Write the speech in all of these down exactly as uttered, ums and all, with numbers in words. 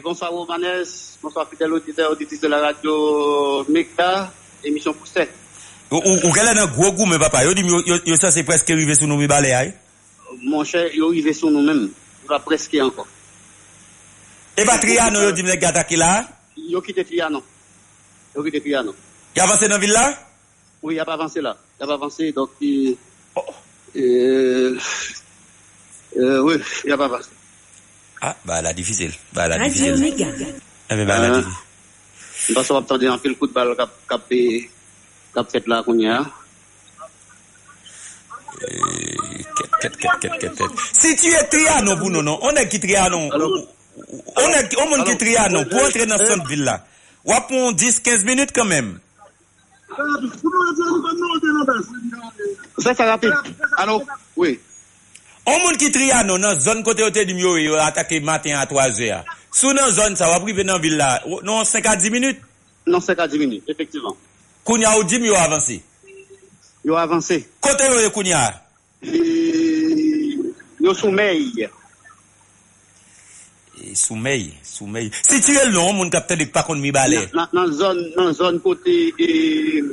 Bonswa Romanes, bonswa fidèl oditè, oditris de la radyo Mega, emisyon Pousè. Ou, ou, ou genlè nan gwo goumen, papa. Yo di m yo, yo, yo sanse prèske rive sou nou Mibalè a, wi. Monchè, yo rive sou nou menm. Yo pa prèske ankò. E pa Trianon yo di m nèg yo atake la a? Yo kite Trianon. Yo kite Trianon. Y avanse nan vil la? Wi, y ap avanse la. Y ap avanse, donk, e, e, e, wi, y ap avanse. Ah, bagay la difisil. Bagay la difisil. Radyo Mega. Enben, bagay la difisil. M panse w ap tande anpil kout bal k ap, k ap, e, k ap fèt la kounye a. Eh, kèt, kèt, kèt, kèt, kèt, kèt. Si tu es Trianon pou nou, non. On nèg ki Trianon. Alo? On nèg, on moun ki Trianon, pou antre nan sant vil la. W ap pran dis, kenz minit kanmenm. Fè sa rapid. Alo? Wi. On moun ki Trianon, nan zòn kote yo te di m yo ye, yo atake maten a twa zè a. Si w nan zòn sa, w ap rive nan vil la, w-, nan senk a dis minit. Nan senk a dis minit, efektivman. Kounye a, ou di m yo avanse. Yo avanse. Kote yo ye kounye a? E, yo sou Mèy. E, sou Mèy, sou Mèy. Sitiye l non, moun k ap tande k pa konn Mibalè. Nan, nan, nan zòn, nan zòn kote, e,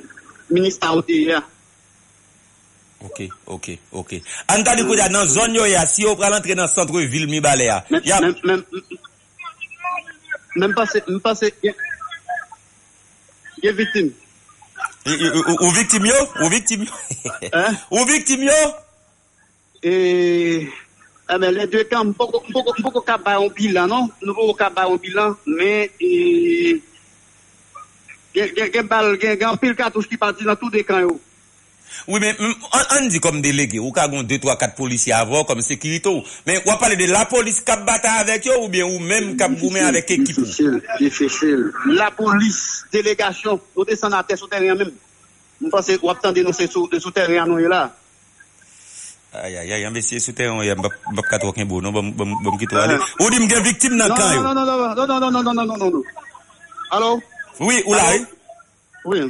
minis sa yo te ye a. Ok, ok, ok. Ann tande kounye a, nan zòn yo ye a, si yo pral antre nan sant vil Mibalè a, men, y a men, men, men m panse, m panse, gen, gen viktim. E, e, ou, ou viktim yo? Ou viktim yo? Hein? Ou viktim yo? E, enben, les deux camps, m poko, m poko, m poko ka bay yon bilan, non. Nou poko ka bay yon bilan, men, e, gen, gen, gen bal, gen, gen anpil katouch ki pati nan tou de kan yo. Wi, men, m, ann, ann di kòm delege, ou ka gen de, twa, kat polisye avè w kòm sekirite w. Men w ap pale de lapolis k ap batay avèk yo oubyen ou menm k ap goumen avèk ekip ou? Difisil, difisil. Lapolis, delegasyon, nou desann atè sou teren an menm. M panse w ap tande nou se sou, sou teren an nou ye la. Ayayay, anben si e sou teren w ye a, m p ap, m p ap ka twò kenbe w non, ban m, ban m, ban m kite w ale. Ou di m gen viktim nan kan yo. Non, non, non, non, non, non, non, non, non, non, non, non. Alo? Wi, ou la, wi. Wi.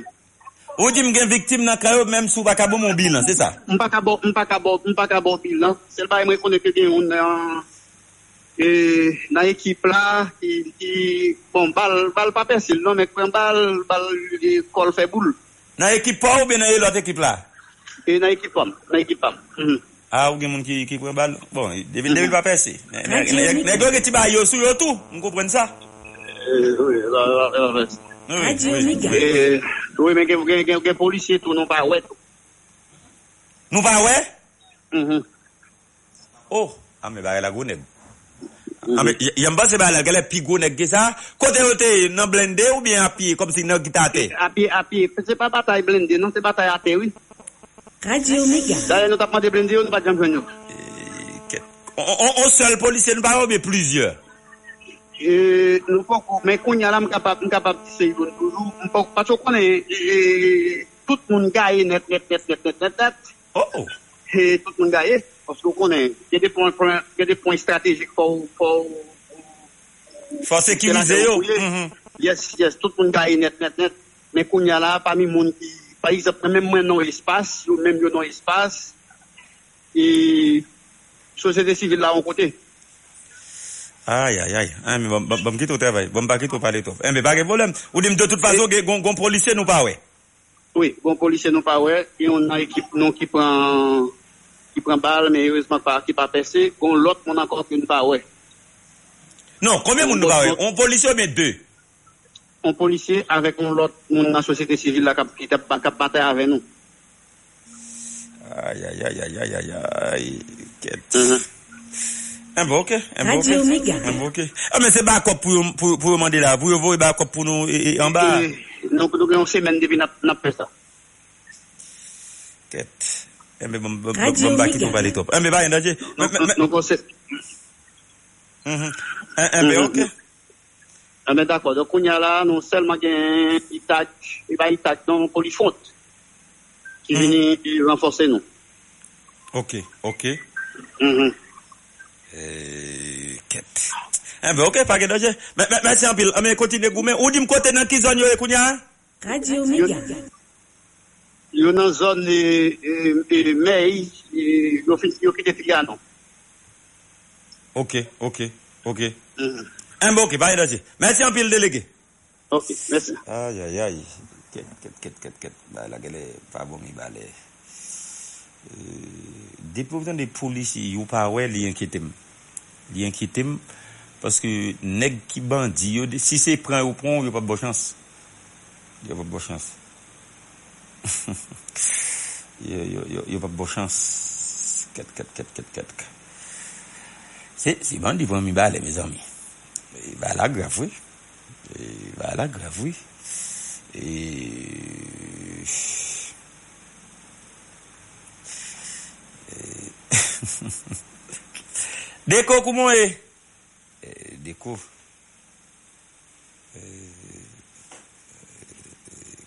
Ou di m gen viktim nan kan yo, menm si w pa ka ban m yon bilan, se sa? M pa ka ba w, m pa ka ba w, m pa ka ba w bilan. Sèl bagay mwen konnen ke gen youn nan, e, nan ekip la, ki, ki, bon, bal, bal pa pèse l non, men k pran bal, bal, e, kò l fè boul. Nan ekip pa w oubyen nan lòt ekip la? E nan ekip pa m, nan ekip pa m. Mhm. Ah, ou gen moun ki, ki pran bal? Bon, depi, depi l pa pèse. Nèg, nèg, nèg yo gen ti bagay yo sou yo tou, m konprann sa. E, wi, la, la, la, la. Wi, wi, wi. E, wi, men gen, gen, gen, gen polisye tou, nou pa wè tou. Nou pa wè? Mhm. Oh, ah, men bagay la gwo nèg. Ah, men, y, y, m panse bagay la genlè pi gwo nèg ke sa. Kote yo te ye, nan blende oubyen apye, kòmsi nèg ki te atè? Apye, apye. Se pa batay blende, non, se batay atè, wi. Radyo Mega. Dayè, nou t ap mande blende yo, nou pa t janm jwenn yo. E, kèt. On, on, on, on sèl polisye nou pa wè oubyen plizyè? E, nou poko, men kounye a la, m kapab, m kapab di se youn toujou. M poko, paske w konnen, e, tout moun gaye nèt, nèt, nèt, nèt, nèt, nèt, nèt. Oh, oh. E tout moun gaye, paske w konnen, gen de pwen, pwen, gen de pwen estratejik fò w, fò w, fò w sekirize yo. Mhm. Yes, yes, tout moun gaye nèt, nèt, nèt. Men kounye a la, pami moun ki, pa egzanp, mwen menm mwen nan espas, yo menm yo nan espas, e sosyete sivil la yon kote. Ay, ay, ay. Ay, men ban, ban, ban m kite w travay. Ban m pa kite w pale twòp. Enben, pa gen pwoblèm. Ou di m de tout fason, gen, gon, gon polisye nou pa wè. Wi, gon polisye nou pa wè, gen youn nan ekip nou ki pran, ki pran bal, men erezman pa, ki pa pèse, gon lòt moun ankò ke n pa wè. Non, konbyen moun nou pa wè? On polisye oubyen de? On polisye avèk on lòt moun nan sosyete sivil la k ap, ki t ap, k ap batay avè nou. Ay, ay, ay, ay, ay, ay, ay. Kèt. Mhm. Enben, ok. Enben, ok. Radyo Mega. Enben, ok. Ah, men se bakòp pou yo, pou, pou yo mande la. Pou yo voye bakòp pou nou, e, e, anba. E, nou, nou gen yon semèn depi n ap, n ap fè sa. Kèt. Enben, bon, bon, bon, radyo bon, pa kite w pale twòp. Enben, pa gen danje. Nou, men, men, nou, men nou panse. Mhm. En, enben, mhm, ok. Enben, dakò. Donk, kounye a la, nou sèlman gen Itak, e pa Itak, non, Polifront, ki, mhm, vini, e, ranfòse nou. Ok, ok. Mhm. Eh, kèt. Enben, ok, pa gen danje. Mè, mè, mèsi anpil. Enben, kontinye goumen. Ou di m kote nan ki zòn yo ye kounye a? Radyo Mega. Yo nan zòn, e, e, e, Mèy, e, yo fin, yo kite Trianon. Ok, ok, ok. Mhm. Enben, oke, pa gen danje. Mèsi anpil, delege. Ok, mèsi. Ayayay. Kèt, kèt, kèt, kèt, kèt. Bagay la genlè pa bon, Mibalè. Depi w tande polisye yo pa wè, li enkyete m. Li enkyete m. Paske nèg ki bandi yo, si se pran yo pran w, yo p ap ba w chans. Yo p ap ba w chans. Yo, yo, yo, yo p ap ba w chans. Kèt, kèt, kèt, kèt, kèt. Se, se bandi pran Mibalè, mezanmi. Bagay la grav, wi. Bagay la grav, wi. Deko, kouman w ye? Deko.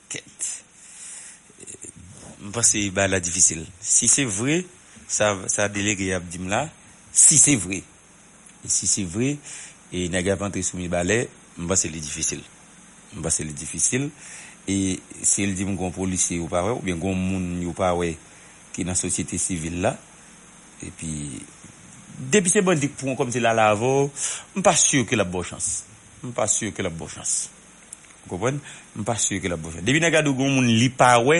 Kèt. M panse bagay la difisil. Si se vre, sa, sa delege ap di m la, si se vre, e si se vre, e nèg ap antre sou Mibalè, m panse li difisil. M panse li difisil. E si l di m gon polisye yo pa wè, oubyen gon moun yo pa wè ki nan sosyete sivil la, epi depi se bandi k pran w kòmsi l ale avè w, m pa si ke l ap ba w chans. M pa si ke l ap ba w chans. Ou konprann? M pa si ke l ap ba w chans. Depi nèg la di w gon moun li pa wè,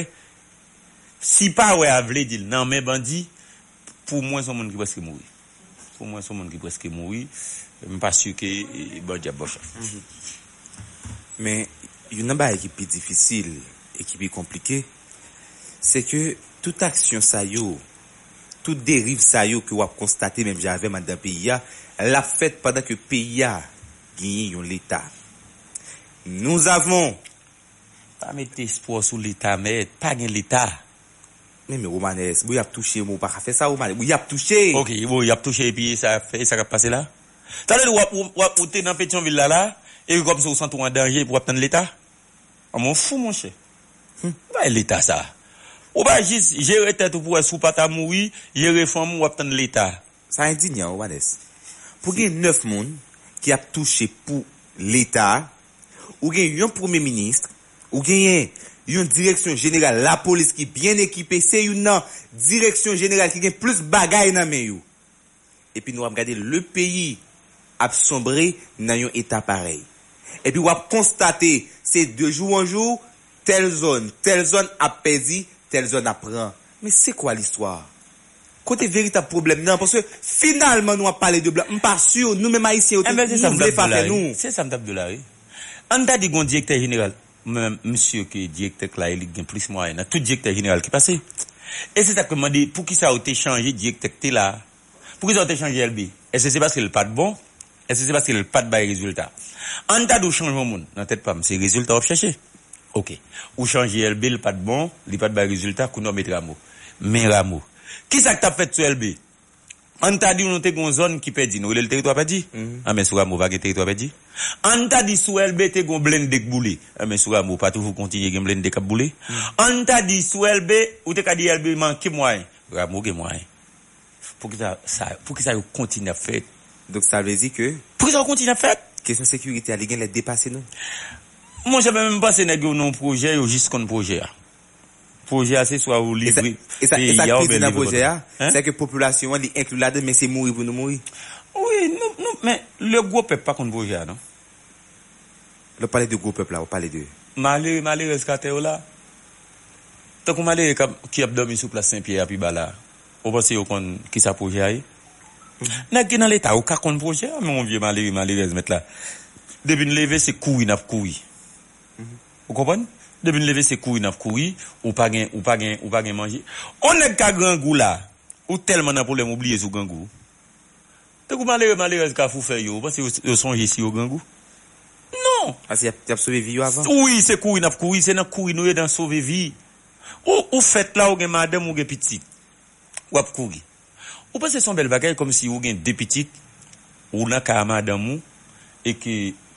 si pa wè a vle di l nan men bandi, pou mwen se yon moun ki prèske mouri. Pou mwen se yon moun ki prèske mouri. M pa si ke e, bandi ap ba w chans. Men, youn nan bagay ki pi difisil e ki pi konplike, se ke tout aksyon sa yo, tout deriv sa yo ke w ap konstate menm jan avè m anndan peyi a, l ap fèt pandan ke peyi a genyen yon Leta. Nous avons Pa mete espwa w sou Leta, mèt. Pa gen Leta. Men, men Romanes, bon, y ap touche, men w pa ka fè sa, Romanes. Bon, y ap touche. Ok, bon, y ap touche epi e sa, e sa k ap pase la? Sa vle di w ap, w ap, ou te nan Petyonvil la, la, e kòmsi w santi w an danje epi w ap tann Leta? An, men w fou, monchè. Bay Leta sa. Ou pa jis jere tèt ou pou wè si w pa ta mouri, jere fanmi w, w ap tann Leta. Sa endinyè, Romanes. Pou gen nèf moun ki ap touche pou Leta, ou gen yon premye minis, ou genyen yon direksyon jeneral lapolis ki byen ekipe, se youn nan direksyon jeneral ki gen plis bagay nan men yo. Epi nou ap gade le peyi ap sonbre nan yon eta parèy. Epi w ap konstate se de jou an jou, tèl zòn, tèl zòn ap pèdi, tèl zòn ap pran. Men se kwa listwa? Kote veritab pwoblèm nan? Paske finalman nou ap pale de blan. M pa si nou menm Ayisyen yo tou, nou vle pa fè nou. Se sa m t ap di w la, wi. Ann ta di gon direktè jeneral. Mwen menm, m si ke direktè k la, e li k gen plis mwayen nan tout direktè jeneral ki pase. E se sa k fè m mande, poukisa yo te chanje direktè k te la a? Poukisa yo te chanje L B? Èske se paske l pa t bon? Èske se paske l pa t bay rezilta? Ann ta di w chanje yon moun, nan tèt pa m, se rezilta w ap chèche. Oke. Ou chanje L B, l pa t bon, li pa t bay rezilta, kounye a w met Rameau. Men Rameau. Kisa k t ap fèt sou L B? Ann ta di w nou te gen yon zòn ki pèdi, nou rele l teritwa pèdi? Anben, sou Rameau pa gen teritwa pèdi. Ann ta di sou L B te gen yon blende k boule. Anben, sou Rameau pa toujou kontinye gen blende k ap boule? Ann ta di sou L B, ou te ka di L B manke mwayen. Rameau gen mwayen. Poukisa sa, poukisa yo kontinye ap fèt? Donk sa vle di ke Poukisa yo kontinye ap fèt? Kesyon sekirite a, li genlè depase nou. Monchè, mwen menm m panse nèg yo nan yon pwojè, yo jis konn pwojè a. Pwojè a se swa ou livre peyi a oubyen livre kòdon. E sa k piti nan pwojè a, se ke popilasyon an li enkli ladan, men se mouri pou nou mouri. Wi, nou, nou, men le gwo pèp pa konn pwojè a non. Lè w pale de gwo pèp la, w pale de. Malere, malerèz k atè yo la. Tankou malere k ap, ki ap dòmi sou plas Senpyè a pi ba la. Ou panse yo konn kisa pwojè a ye? Nèg ki nan Leta, ou ka konn pwojè a, men yon vye malere, malerèz mèt la. Depi n leve, se kouri n ap kouri. Ou konprann? Depi n leve, se kouri n ap kouri, ou pa gen, ou pa gen, ou pa gen manje. On nèg ka grangou la, ou tèlman nan pwoblèm, ou bliye si w grangou. Tankou malere, malerèz Kafou Fèy yo, ou panse yo, yo sonje si yo grangou? Non! Paske y ap, y ap sove vi yo avan. Wi, se kouri n ap kouri, se nan kouri nou ye, nan sove vi. Ou, ou fèt la, ou gen madanm, ou gen pitit. W ap kouri. Ou panse se yon bèl bagay kòmsi ou gen de pitit, ou nan kay a madanm ou, e ke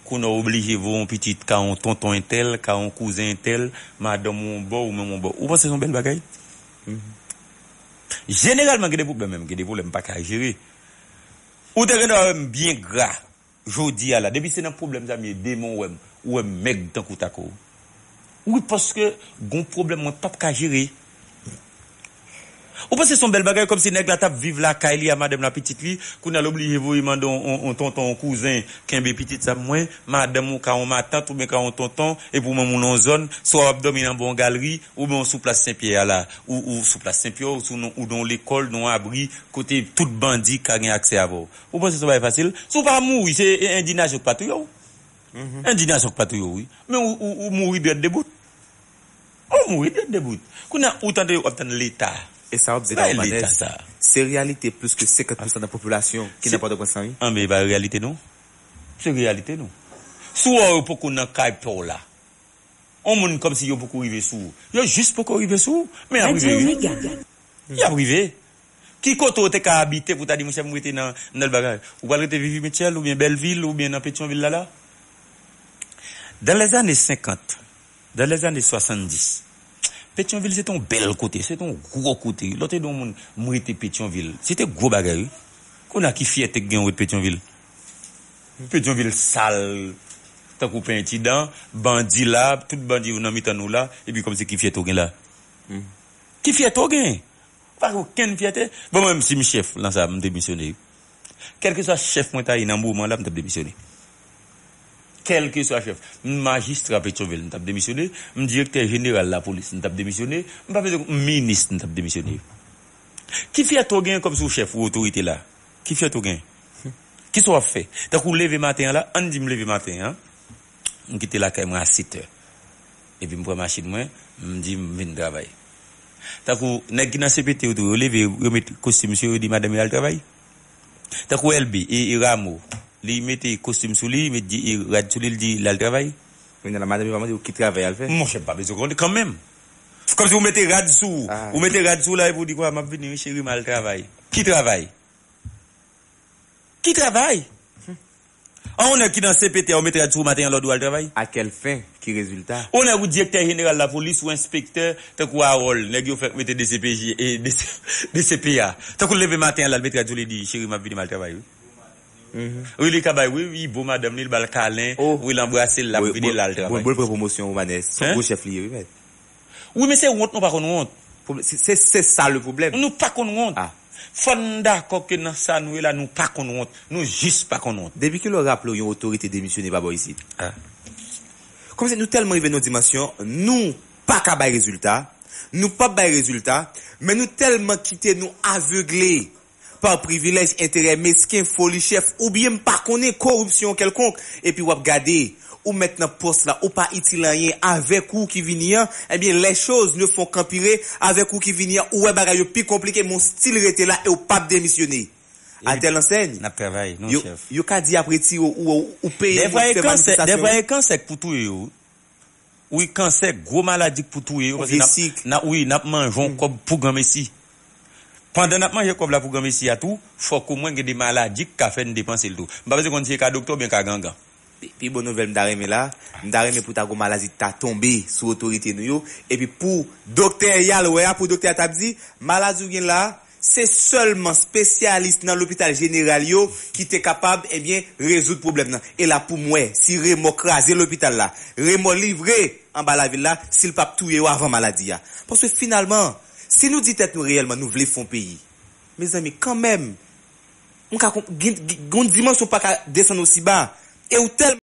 kounye a w oblije voye yon pitit kay yon tonton entèl, kay yon kouzen entèl, madanm ou yon bò, ou menm yon bò. Ou panse se yon bèl bagay? Jeneralman, gen de pwoblèm menm, gen de pwoblèm m pa ka jere. Ou te gendwa wè m byen gra jodi a la. Depi se nan pwoblèm sa m ye, demen w wè m, ou wè m mèg tankou tako. Wi, paske gon pwoblèm mwen p ap ka jere. Ou panse se yon bèl bagay, kòmsi nèg la t ap viv lakay li a madanm la, pitit li, kounye a l oblije voye mande yon, yon, yon tonton, yon kouzen, kenbe pitit sa pou mwen, madanm ou ka yon matant oubyen ka yon tonton, epi ou menm ou nan yon zòn, swa w ap dòmi nan bò yon galri, oubyen w sou plas Senpyè a la, ou, ou sou plas Senpyè, ou sou non, ou nan yon lekòl, nan yon abri, kote tout bandi ka gen aksè avè w. Ou panse se yon bagay fasil? Si w pa mouri, se endinasyon k pa touye w. Endinasyon k pa touye w, wi. Men ou, ou, ou mouri dwèt debout. Ou mouri dwèt debout. Kounye a, ou tande, w ap tann Leta. E sa w ap di la, Omanès, se reyalite plis ke senkant pousan nan popilasyon ki nan Pòtoprens lan, wi. Anben, e pa reyalite, non. Se reyalite, non. Si w wè yo poko nan kay pa w la, yon moun kòmsi yo poko rive sou ou. Yo jis poko rive sou ou, men y ap rive, wi. Y ap rive. Ki kote w te ka abite pou w ta di, monchè, m rete nan, nan bagay? Ou pral rete Vivi Mitchell oubyen Bèlvil oubyen nan Petyonvil la la? Dans les années cinquante, dans les années soixante-dix, Petyonvil se te yon bèl kote, se te yon gwo kote. Lè w te di yon moun, m rete Petyonvil, se te gwo bagay, wi. Kounye a ki fyète k gen w ret Petyonvil? Petyonvil sal, tankou penti dan, bandi la, tout bandi yo nan mitan nou la, epi kòmsi ki fyète w gen la? Ki fyète w gen? Pa gen okenn fyète. Bon, mwen menm, si m chèf lan sa, m demisyone. Kèlkeswa chèf mwen ta ye nan moman la, m t ap demisyone. Kèlkeswa chèf. M majistra Petyonvil, m t ap demisyone. M direktè jeneral lapolis, m t ap demisyone. M pa bezwen, m minis, m t ap demisyone. Ki fyète w gen kòmsi w chèf ou otorite la? Ki fyète w gen? Kisa w ap fè? Tankou w leve maten an la, ann di m leve maten an, m kite lakay mwen a sèt è. Epi m pran machin mwen, m di m vin travay. Tankou nèg ki nan C P T yo tou, yo leve, yo met kostim sou yo, yo di madanm yo al travay. Tankou L B, e, e Ramo, li mete kostim sou li, li met di, e, rad sou li, li di l al travay. Kounye a la, madanm yo pa mande w ki travay al fè. Monchè, m pa bezwen konnen kanmenm. Kòmsi ou mete rad sou, ou mete rad sou la, epi ou di, "Kwa, m ap vini, wi, cheri, m al travay." Ki travay? Ki travay? An, yon nèg ki nan C P T a, ou mete rad sou ou maten an, lòd ou al travay? À quelle fin? Ki rezilta? Yon nèg ou direktè jeneral lapolis, ou enspektè, tankou Harold, nèg yo fèk mete D C P J, e, D C, D C P A. Tankou l leve maten an, l al mete rad sou li, di, "Cheri, m ap vini, m al travay, wi." Wi, li ka bay, wi, wi, bon madanm li, li ba l kalen, wi, l anbrase l, l ap vini, l al travay. Bon, bon, l pran pwomosyon, Omanès. Se yon gwo chèf li ye, wi, mèt. Wi, men se wont nou pa konn wont. Pwoblè-, se, se, se sa le pwoblèm. Nou pa konn wont. Fò n dakò ke nan sa nou ye la, nou pa konn wont. Nou jis pa konn wont. Depi kilè w raple w yon otorite demisyone pa bò isit? Kòmsi nou tèlman rive nan yon dimansyon, nou pa ka bay rezilta, nou p ap bay rezilta, men nou tèlman kite nou avegle pa privilèj, enterè mesken, foli chèf, oubyen m pa konnen koripsyon kèlkonk, epi w ap gade, ou mèt nan pòs la, ou pa itil anyen, avèk ou ki vini an, ebyen, les choses ne font qu'empirer, avèk ou ki vini an, ou wè bagay yo pi konplike, men w still rete la e w p ap demisyone. À telle enseigne, n ap travay, non, chèf. Yo ka di y ap retire w, ou, ou peye moun ki fè manifestasyon. Dèfwa e kansè k pou touye yo. Wi, kansè, gwo maladi k pou touye yo, paske n ap, n ap, wi, n ap manje yon kòb pou granmesi. Pandan n ap manje kòb la pou granmesi a tou, fòk omwen gen de maladi k ka fè n depanse l tou. M pa bezwen konn si e ka doktè oubyen ka gangan. Pi, pi bon nouvèl m ta renmen la, m ta renmen pou ta gon maladi ta tonbe sou otorite nou yo, epi pou doktè y al wè a, pou doktè a t ap di, maladi w gen la, se sèlman espesyalis nan lopital jeneral yo ki te kapab, ebyen, rezoud pwoblèm nan. E la pou m wè, si remò kraze lopital la, remò livre anba lavil la, si l p ap touye yo avan maladi a. Paske finalman, si nou di tèt nou reyèlman nou vle fè yon peyi, mezanmi, kanmenm, m ka konp-, gen, gen, gen yon dimansyon pa ka desann osi ba. E ou tèlman